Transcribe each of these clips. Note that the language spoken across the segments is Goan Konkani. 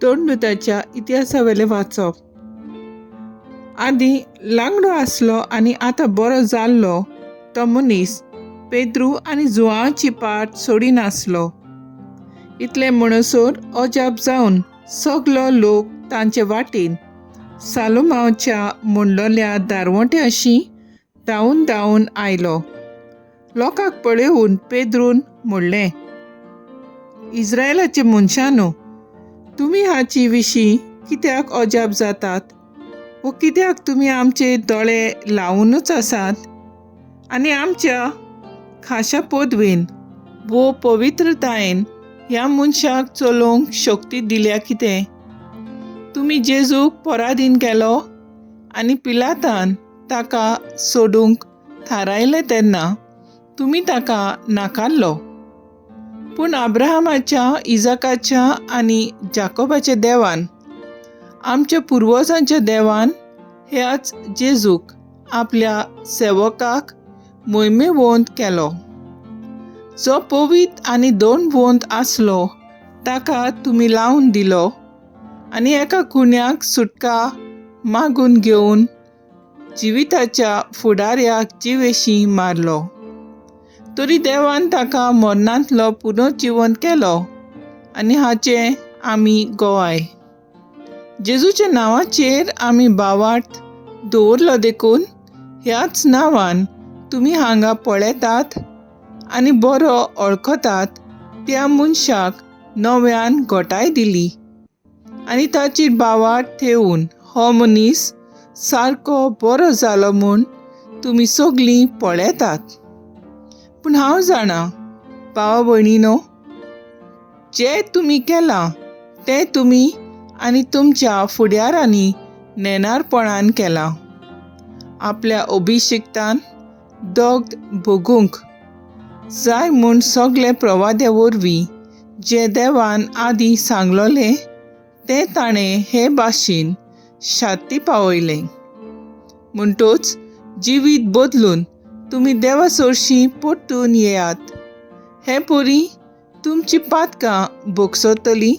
दंडुताच्या इतिहासावेलें वाचप. आदीं लांगडो आसलो आनी आतां बरो जाल्लो तो मनीस पेद्रू आनी जुआंवाची पाट सोडिनासलो. इतलें म्हणसर अजाप जावन सगलो लोक तांचे वाटेन सालुमांवच्या म्हणलोल्या दारवंट्याशी धांवून धांवून आयलो. लोकांक पळोवन पेद्रून म्हणलें, इस्रायलाचे मनशांनो, तुमी हाची विशीं कित्याक अजाप जातात वो कित्याक तुमी आमचे दोळे लावुनूच आसात आनी आमच्या खाशा पदवेन वो पवित्रतायेन ह्या मनशाक चलोवंक शक्ती दिल्या कितें? तुमी जेजूक पराधीन केलो आनी पिलातान ताका सोडूंक थारायलें तेन्ना तुमी ताका नाकारलो. पूण आब्राहामाच्या, इजाकाच्या आनी जाकोबाच्या देवान, आमच्या पुर्वजांच्या देवान ह्याच जेजूक आपल्या सेवकाक मोहिमेवंत केलो. जो पवीत आनी दोनवंत आसलो ताका तुमी लावन दिलो आनी एका गुण्याक सुटका मागून घेवन जिविताच्या फुडाऱ्याक जिवेशी मारलो. तरी देवान ताका मरणांतलो पुनर्जिवंत केलो आनी हाचें आमी गोवाय. जेजूच्या नांवाचेर आमी भावार्थ दवरलो देखून ह्याच नांवान तुमी हांगा पळयतात आनी बरो वळखतात त्या मनशाक नव्यान घटाय दिली आनी ताचेर भावार्थ थेवन हो मनीस सारको बरो जालो म्हूण तुमी सगलीं पळयतात. पूण हांव जाणा भावा भयणीनो, जें तुमी केलां तें तुमी आनी तुमच्या फुडारांनी नेणारपणान केलां. आपल्या अभिशिक्तान दग्ध भोगूंक जाय म्हूण सगळे प्रवाद्या वरवीं जें देवान आदीं सांगलोलें तें ताणें हे भाशेन शाती पावयलें. म्हणटच जिवीत बदलून तुमी देवा सरशीं परतून येयात. हे परी तुमची पातकां भोगसतलीं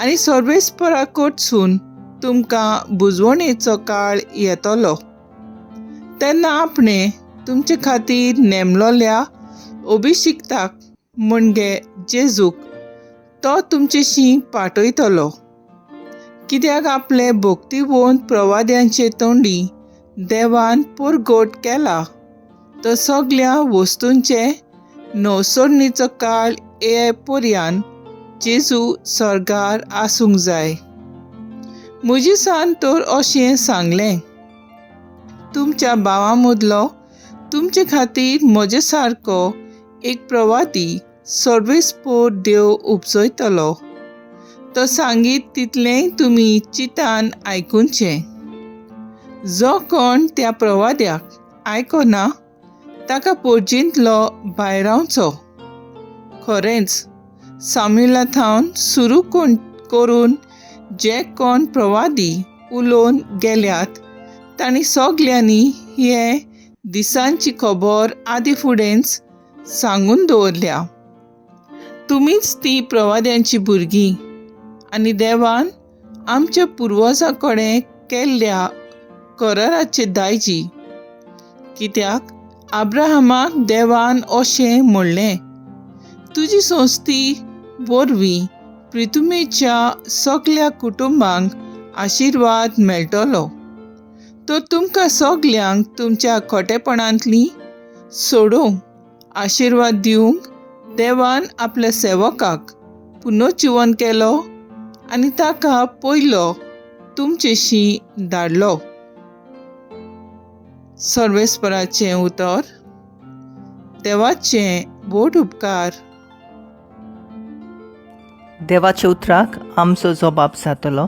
आनी सर्वेस्परा कडसून तुमकां बुजवणेचो काळ येतलो. तेन्ना आपणें तुमचे खातीर नेमलोल्या अभिशिक्ताक म्हणजे जेजूक तो तुमचेशी पाठयतलो. कित्याक आपले भक्तिवंत प्रवाद्यांचे तोंडी देवान परगट केला तो सगल्या वस्तूंचे नवसरणीचो काळ ये पर्यान जेजू सर्गार आसूंक जाय. म्हजेसान तर अशें सांगलें, तुमच्या भावां मदलो तुमचे खातीर म्हजे सारको एक प्रवादी सर्वेस्पोर देव उपजयतलो. तो सांगीत तितलेंय तुमी चिंतान आयकुचें. जो कोण त्या प्रवाद्याक आयकना ताका पोरजींतलो भायरावचो. खरेंच साम्युला थावन सुरू करून जे कोण प्रवादी उलोवन गेल्यात तांणी सगल्यांनी हे दिसांची खबर आदी फुडेंच सांगून दवरल्या. तुमीच ती प्रवाद्यांची भुरगीं आनी देवान आमच्या पुर्वजां कडेन केल्ल्या कराराचे दायजी. कित्याक आब्राहामाक देवान अशें म्हणलें, तुजी संस्थी वरवीं प्रितुमेच्या सगल्या कुटुंबांक आशिर्वाद मेळटलो. तर तुमकां सगल्यांक तुमच्या खोटेपणांतलीं सोडोवंक आशिर्वाद दिवंक देवान आपल्या सेवकाक पुनर्जिवन केलो आनी ताका पयलो तुमचेशी धाडलो. सर्वेस्पराचें उतर. देवाचें व्हड उपकार. देवाच्या उतराक आमचो जबाब जातलो.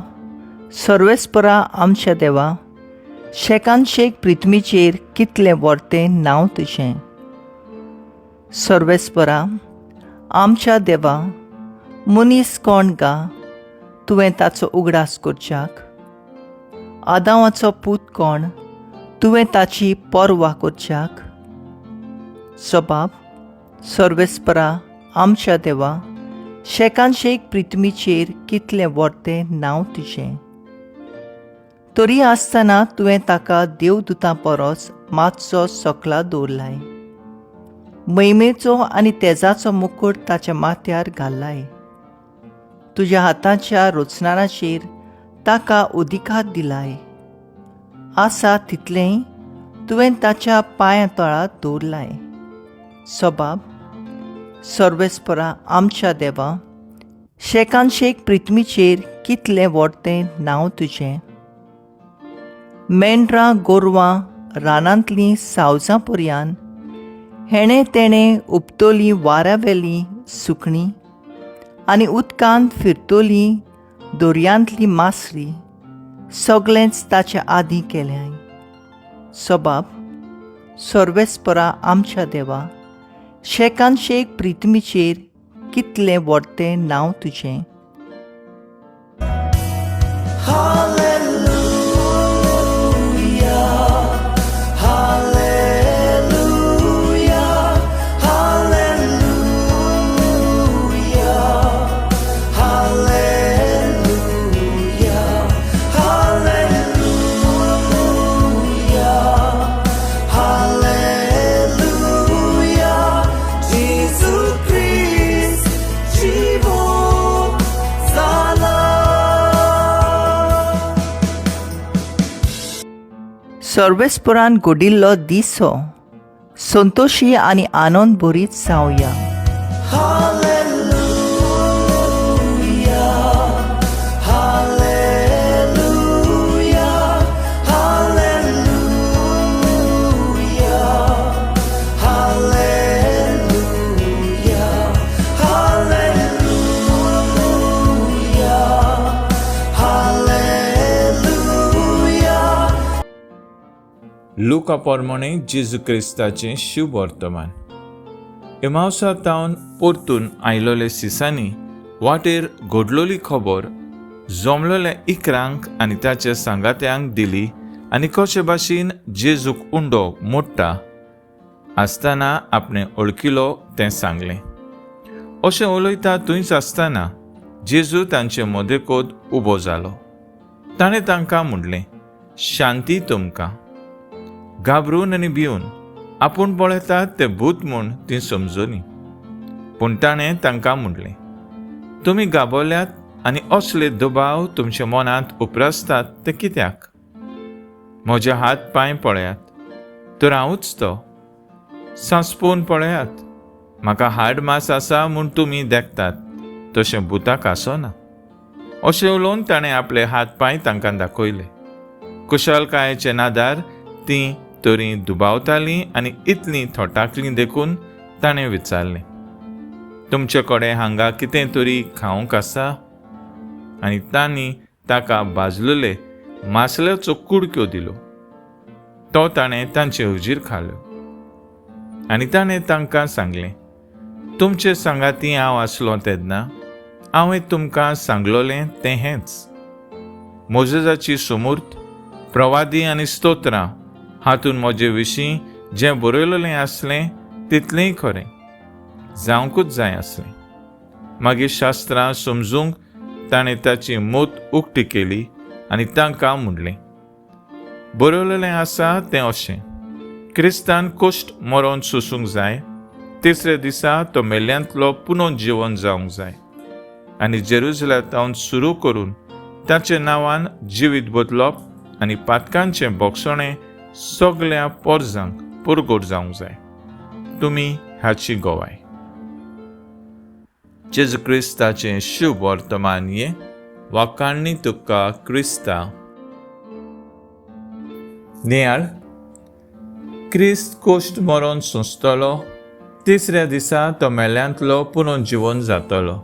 सर्वेस्परा आमच्या देवा, शेकान शेक पृथ्वीचेर कितलें व्हरतें नांव तुजें. सर्वेस्परा आमच्या देवा, मनीस कोण गा तुवें ताचो उगडास करच्याक? आदांवाचो पूत कोण तुवें ताची पर्वा करच्याक? जबाब सर्वेस्परा आमच्या देवा, शेकानशेक पृथ्वीचेर कितलें व्हडलें नांव तुजें. तरी आसतना तुवें ताका देवदूतां परस मातसो सकला दवरलाय, महिमेचो आनी तेजाचो मुकूट ताच्या माथ्यार घाल्लाय. तुज्या हाताच्या रचनाचेर ताका अधिकार दिलाय, आसा तितलेंय तुवें ताच्या पांयां तळा दवरलाय. सबाब, सर्वेस्परा आमच्या देवा, शेकानशेक पृथ्वीचेर कितलें व्हडलें नांव तुजें. मेंढरां गोरवां रानांतलीं सावजां पर्यान हेणें तेणें उपतलीं वाऱ्यावेलीं सुकणीं आनी उदकांत फिरतलीं दर्यांतली मासरी सगळेंच ताचे आदीं केल्याय. सबाब, सर्वेस्परा आमच्या देवा, शेकानशेक पृथ्वीचेर कितलें व्हडलें नांव तुजें. सर्वेस्परान घडिल्लो दीस हो, संतोशी आनी आनंद भरीत जावया. लुका पोरमोणे जेजू क्रिस्ताचें शुभ वर्तमान. एमावसा तावन परतून आयलोले सिसांनी वाटेर घडलोली खबर जमलोल्या इकरांक आनी ताच्या सांगात्यांक दिली आनी कशे भाशेन जेजूक उंडो मोडटा आसतना आपणें वळखिलो तें सांगलें. अशें उलयता थंयच आसतना जेजू तांचे मदेकोत उबो जालो. ताणें तांकां म्हणलें, शांती तुमकां. घाबरून आनी भिवन आपूण पळयतात ते भूत म्हूण तीं समजलीं. पूण ताणें तांकां म्हणलें, तुमी घाबरल्यात आनी असले दुबाव तुमच्या मनांत उप्रासतात ते कित्याक? म्हजे हात पांय पळयात, तर हांवूच तो. सांसपून पळयात, म्हाका हाड मास आसा म्हूण तुमी देखतात, तशें भुताक आसना. अशें उलोवन ताणें आपले हात पांय तांकां दाखयले. कुशलकायेचे नादार तीं तरी दुबावतालीं आनी इतलीं थोटाकलीं देखून ताणें विचारलें, तुमचे कडेन हांगा कितें तरी खावंक आसा? आनी तांणी ताका भाजलेले मासल्याचो कुडक्यो दिलो. तो ताणें तांचे हुजीर खालो. आनी ताणें तांकां सांगलें, तुमचे सांगाती हांव आसलो तेन्ना हांवें तुमकां सांगलोलें तें हेंच. मोजेजाची सुमूर्त, प्रवादी आनी स्तोत्रां हातून म्हजे विशीं जें बरयलेलें आसलें तितलेंय खरें जावंकूच जाय आसलें. मागीर शास्त्रां समजूंक ताणें ताची मोत उक्ती केली आनी तांकां म्हणलें, बरयलेलें आसा तें अशें, क्रिस्तान कश्ट मरोन सोसूंक जाय, तिसऱ्या दिसा तो मेल्ल्यांतलो पुनोन जिवन जावंक जाय आनी जेरुजलातावन सुरू करून ताच्या नांवान जिवीत बदलप आनी पातकांचें बोगसणें सगळ्या पोरजांक पुरगोट जावंक जाय. तुमी हाची गवाय. जेजू क्रिस्ताचें शुभ वर्तमान. ये वाकांनी तुका क्रिस्ता. नियाळ. क्रिस्त कोश्ट मरोन सोंसतलो, तिसऱ्या दिसा तो मेल्यांतलो पुनोन जिवन जातलो.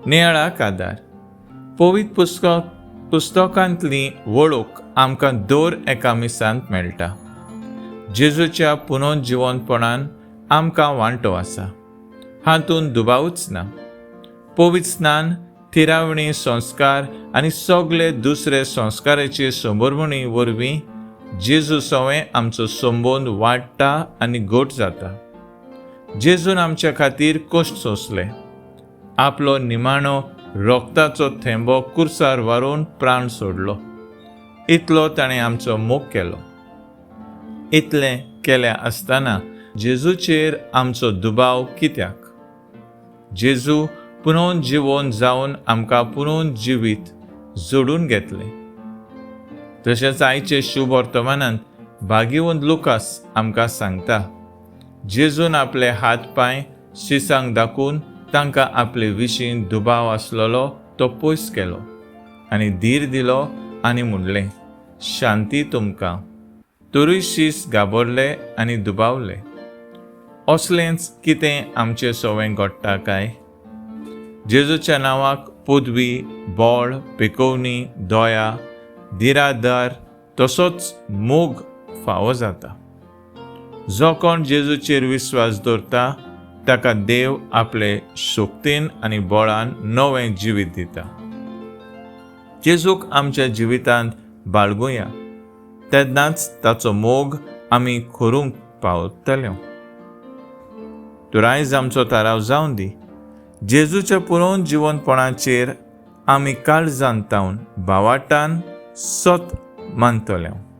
नियाळाक आदार. पवित्र पुस्तकांतली वळख आमकां दर एका मिसांत मेळटा. जेजूच्या पुनोन जिवनपणान आमकां वांटो आसा हातूंत दुबावूच ना. पवित्र स्नान, थिरावणी संस्कार आनी सगळे दुसरे संस्काराचे संबरमणी वरवीं जेजू सवें आमचो संबंद वाडटा आनी घट जाता. जेजून आमच्या खातीर कश्ट सोंसले. आपलो निमाणो रोगताचो थेंबो कुर्सार व्हरून प्राण सोडलो. इतलो ताणें आमचो मोग केलो. इतलें केलें आसतना जेजूचेर आमचो दुबाव कित्याक? जेजू पुनोवन जिवोन जावन आमकां पुनोवन जिवीत जोडून घेतलें. तशेंच आयचे शुभ वर्तमानांत भागीवंत लुकास आमकां सांगता, जेजून आपले हात पांय शिसांक दाखोवन तांकां आपले विशीं दुबाव आसलेलो तो पयस केलो आनी धीर दिलो आनी म्हणलें, शांती तुमकां. तरूय शीस घाबरले आनी दुबावले. असलेंच कितें आमचें सवें घडटा काय? जेजूच्या नांवाक पदवी, बळ, पेकोवणी, दया, दिरादार तसोच मोग फावो जाता. जो कोण जेजूचेर विस्वास दवरता ताका देव आपले शक्तीन आनी बळान नवें जिवीत दिता. जेजूक आमच्या जिवितांत बाळगुया, तेन्नाच ताचो मोग आमी करूंक पावतले. तर आयज आमचो थाराव जावन दी, जेजूच्या पुरोवन जिवनपणाचेर आमी काळजान तावन भावाटान सत मानतले.